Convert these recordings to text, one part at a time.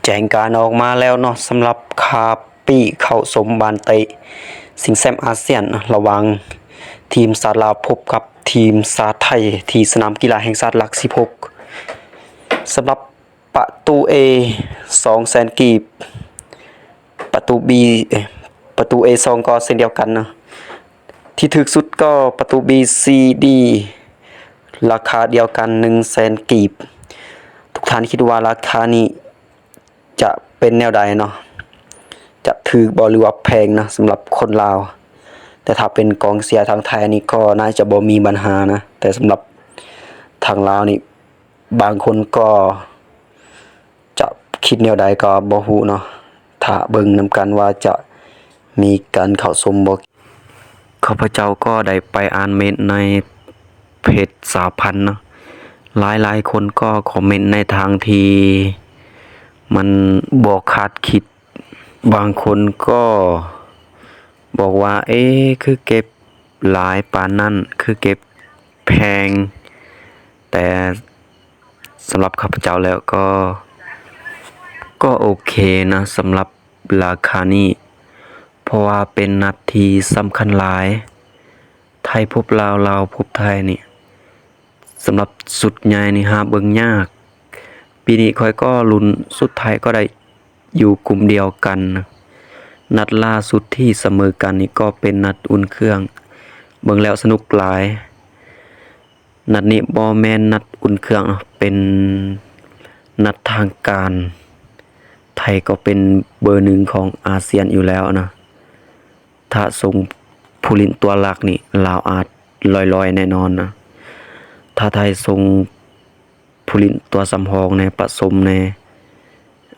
ແຈ້ງການອອກມາແລ້ວເນາະ ສຳລັບຄ່າປີ້ເຂົ້າຊົມບານເຕະຊິງແຊ້ມອາຊຽນ ລະຫວ່າງທີມຊາດລາວພົບກັບທີມຊາດໄທ ທີ່ສະໜາມກິລາແຫ່ງຊາດຫຼັກສິບຫົກ ສຳລັບປະຕູ A ສອງແສນກີບ ປະຕູ B ເອີ ປະຕູ A ສອງ ກໍເຊັ່ນດຽວກັນເນາະ ທີ່ຖືກສຸດກໍປະຕູ B C D ລາຄາດຽວກັນ ໜຶ່ງແສນກີບ. ທຸກທ່ານຄິດວ່າລາຄານີ້ຈະເປັນແນວໃດເນາະ? ຈະຖືກບໍ່ ຫຼືວ່າແພງນະ ສຳລັບຄົນລາວ? ແຕ່ຖ້າເປັນກອງເຊຍທາງໄທນີ້ກໍໜ້າຈະບໍ່ມີບັນຫານະ, ແຕ່ສຳລັບທາງລາວນີ້ ບາງຄົນກໍຈະຄິດແນວໃດກໍບໍ່ຮູ້ເນາະ. ຖ້າເບິ່ງນຳກັນວ່າຈະມີການເຂົ້າຊົມບໍ່. ຂ້າພະເຈົ້າກໍໄດ້ໄປອ່ານເມັນໃນເພຈສະຫະພັນເນາະ, ຫຼາຍໆຄົນກໍຄອມເມັນໃນທາງທີ່ມັນບໍ່ຄາດຄິດ. ບາງຄົນກໍບອກວ່າ ເອ ຄືເກັບຫຼາຍປານນັ້ນ ຄືເກັບແພງ. ແຕ່ສຳລັບຂ້າພະເຈົ້າແລ້ວກໍ ກໍໂອເຄນະ ສຳລັບລາຄານີ້ ເພາະວ່າເປັນນັດທີ່ສຳຄັນຫຼາຍ. ໄທພົບລາວ ລາວພົບໄທນີ້ ສຳລັບຊຸດໃຫຍ່ນີ້ຫາເບິ່ງຍາກ. ປີນີ້ຂ້ອຍກໍລຸ້ນສຸດທ້າຍກໍໄດ້ຢູ່ກຸ່ມດຽວກັນ. ນັດລ່າສຸດທີ່ສະເໝີກັນນີ້ກໍເປັນນັດອຸ່ນເຄື່ອງ, ເບິ່ງແລ້ວສະໜຸກຫຼາຍ. ນັດນີ້ບໍ່ແມ່ນນັດອຸ່ນເຄື່ອງເນາະ, ເປັນນັດທາງການ. ໄທກໍເປັນເບີໜຶ່ງຂອງອາຊຽນຢູ່ແລ້ວນະ. ຖ້າສົ່ງຜູ້ຫຼິ້ນຕົວຫຼັກນີ້ ລາວອາດລອຍໆແນ່ນອນນະ. ຖ້າໄທສົ່ງຜູ້ຫຼິ້ນຕົວສຳຮອງແດ່ ປະສົມແດ່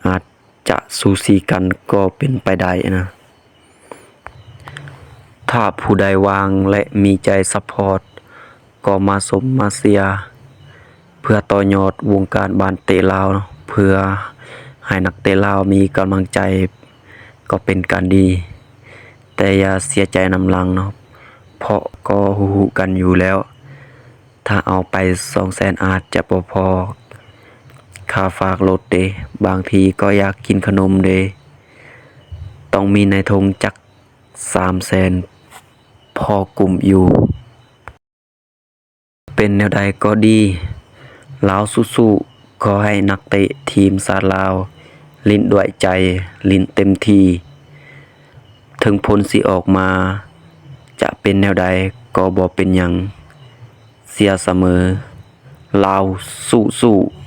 ອາດຈະສູສີກັນກໍເປັນໄປໄດ້ນະ. ຖ້າຜູ້ໃດວ່າງ ແລະ ມີໃຈຊັບພອດ ກໍມາຊົມມາເຊຍ ເພື່ອຕໍ່ຍອດວົງການບານເຕະລາວເນາະ, ເພື່ອໃຫ້ນັກເຕະລາວມີກຳລັງໃຈ ກໍເປັນການດີ. ແຕ່ຢ່າເສຍໃຈນຳຫຼັງເນາະ, ເພາະກໍຮູ້ໆກັນຢູ່ແລ້ວ. ຖ້າເອົາໄປສອງແສນອາດຈະບໍ່ພໍຄ່າຝາກລົດເດ, ບາງທີກໍຢາກກິນຂະໜົມເດ. ຕ້ອງມີໃນຖົງຈັກສາມແສນ ພໍກຸ້ມຢູ່. ເປັນແນວໃດກໍດີ, ລາວສູ້ໆ. ຂໍໃຫ້ນັກເຕະທີມຊາດລາວຫຼິ້ນດ້ວຍໃຈ, ຫຼິ້ນເຕັມທີ່. ເຖິງຜົນຊິອອກມາຈະເປັນແນວໃດກໍບໍ່ເປັນຫຍັງ, ເສຍສະເໝີ. ລາວສູ້ໆ.